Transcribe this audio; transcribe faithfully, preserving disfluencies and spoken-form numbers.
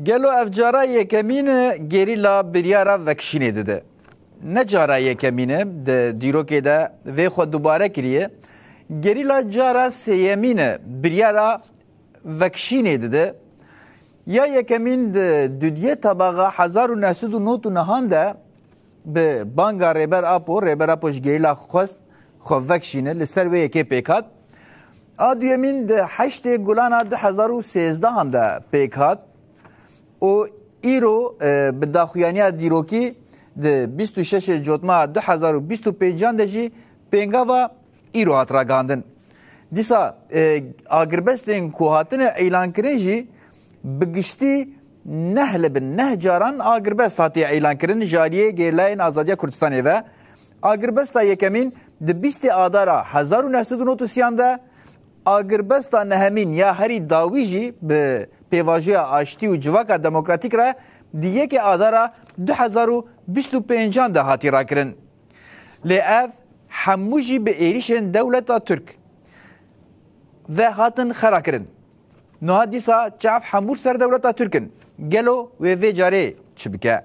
Gelo ev cara yekemîn e gerîla biryara vekişînê dide? Ne cara yekemîn e di dîrokê de vê xwe dubare kiriye. Gerîla cara sêyemîn e biryara vekişînê dide. Ya yekemîn di dudiyê tebaxa hezar û neh sed û nod û nehan de bi banga Rêber Apo, Rêber Apo ji gerîla xwest xwe vekişîne, li ser wê yekê pêk hat. A duyemîn di heştê Gulana du hezar û sêzdehan de pêk hat û îro, e, bi daxuyaniya dîrokî di bîst û şeşê Cotmeha du hezar û bîst û pêncan de jî pêngava îro hat ragihandin. Dîsa, e, agirbestên ku hatine îlankirin jî bi giştî neh li bin neh caran agirbest hatiye îlankirin ji aliyê gerîlayên Azadiya Kurdistanê ve. Agirbesta yekemîn di bîstê Adara hezar û neh sed û nod û sêyan de, agirbesta nehemîn ya herî dawî jî bi pêvajoya aştî û civaka demokratîk re di yekê Adara du hezar û bîst û pêncan de hatî rakirin. Lê ev hemû jî bi êrîşên dewleta Tirk ve hatin xera kirin. Niha dîsa çav hemû ser dewleta Tirk in. Gelo wê vê carê çi bike?